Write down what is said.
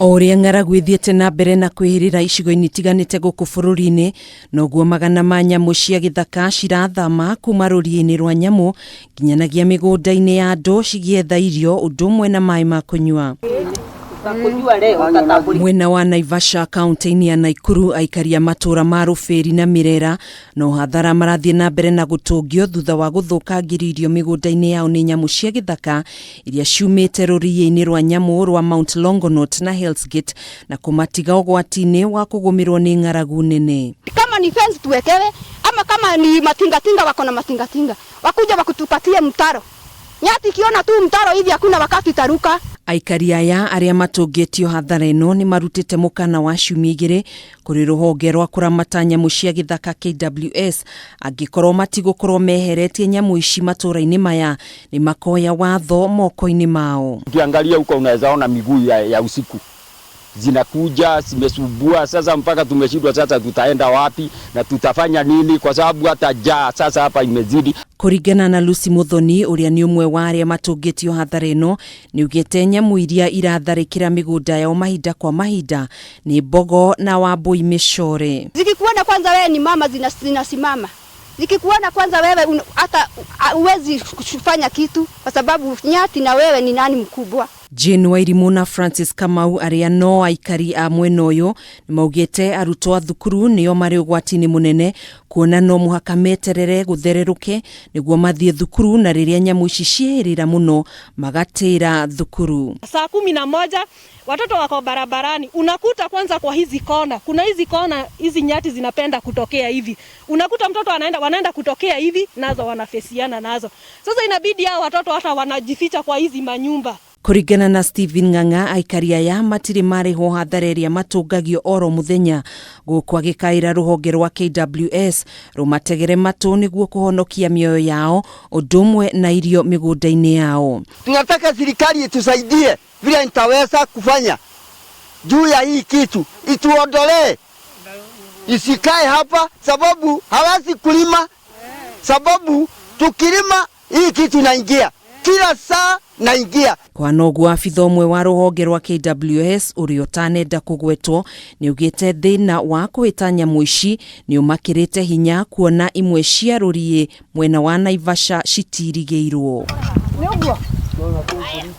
O ũrĩa ng'aragu ĩthiĩte na mbere na kwĩhĩrĩra icigo-inĩ itiganĩte gũkũ bũrũri-inĩ, noguo magana ma nyamũ cia gĩthaka cirathama kuma rũriĩ-inĩ rwa nyamũ nginyanagia mĩgũnda-inĩ ya andũ cigĩetha irio ũndũ ũmwe na maĩ ma kũnyua. Mwena wa Naivasha kaunti-inĩ ya Naikuru, aikari a matũra ma Rũbĩri na Mĩrera no hathara marathiĩ na mbere na gũtũngio thutha wa gũthũkangĩrio irio mĩgũnda-inĩ yao nĩ nyamũ cia gĩthaka iria ciumĩte rũriĩ-inĩ rwa nyamũ rwa Mount Longonot na Hell's Gate na kũmatiga ũgwati-inĩ wa kũgũmĩrwo nĩ ng'aragu nene. Kama ni fence tuwekewe, ama kama ni matingatinga, wako na matingatinga, wakuja wakutukatie mtaro. Nyati ikiona tu mtaro hivi, hakuna wakati itaruka. Aikari aya arĩa matũngĩtio hathara ĩno nĩ marutĩte mũkana wa ciumia 2 kũrĩ rũhonge rwa kũramata nyamũ cia gĩthaka KWS, angĩkorwo matigũkorwo meheretie nyamũ ici matũra-inĩ maya, nĩ makoya watho moko-inĩ mao. Ukiangalia huko unaweza ona miguu ya usiku zinakuja zimesumbua. Sasa mpaka tumeshindwa sasa tutaenda wapi na tutafanya nini, kwa sababu hata njaa sasa hapa imezidi. Kũringana na Lucy Muthoni, ũrĩa nĩ ũmwe wa arĩa matũngĩtio hathara ĩno, nĩ ugĩte nyamũ iria iratharĩkĩra mĩgũnda yao mahinda kwa mahinda nĩ mbogo na wambũi mĩcore. Zikikuona kwanza wewe ni mama, zinasimama. Zikikuona kwanza wewe, hata huwezi kufanya kitu kwa sababu nyati na wewe ni nani mkubwa? Jane Wairimu na Francis Kamau, arĩa no aikari a mwena ũyũ, nĩ maugĩte arutwo a thukuru nĩo marĩ ũgwati-inĩ mũnene, kuona no mũhaka meterere gũthererũke nĩguo mathiĩ thukuru, na rĩrĩa nyamũ ici ciehĩrĩra mũno magatĩra thukuru. Saa 11 watoto wako barabarani, unakuta kwanza kwa hizi kona, kuna hizi kona, hizi nyati zinapenda kutokea hivi, unakuta mtoto anaenda, wanaenda kutokea hivi, nazo wanafesiana nazo. Sasa inabidi hao watoto hata wanajificha kwa hizi manyumba. Kũringana na Stephen Ng'ang'a, aikari aya matirĩ marĩhwo hathara ĩrĩa matũngagio oro mũthenya, gũkũ agĩkaĩra rũhonge rwa KWS rũmategere matũ nĩguo kũhonokia mĩoyo yao ũndũ ũmwe na irio mĩgũnda-inĩ yao. Tunataka serikali itusaidie vile nitaweza kufanya juu ya hii kitu, ituondolee, isikae hapa, sababu hawezi kulima, sababu tukilima hii kitu inaingia kila saa naingia. Kwana ũguo, abitha ũmwe wa rũhonge rwa KWS ũrĩa ũtanenda kũgwetwo nĩ ugĩte thĩna wa kũhĩta nyamũ ici nĩ ũmakĩrĩte hinya, kuona imwe cia rũriĩ mwena wa Naivasha citirigĩirwo.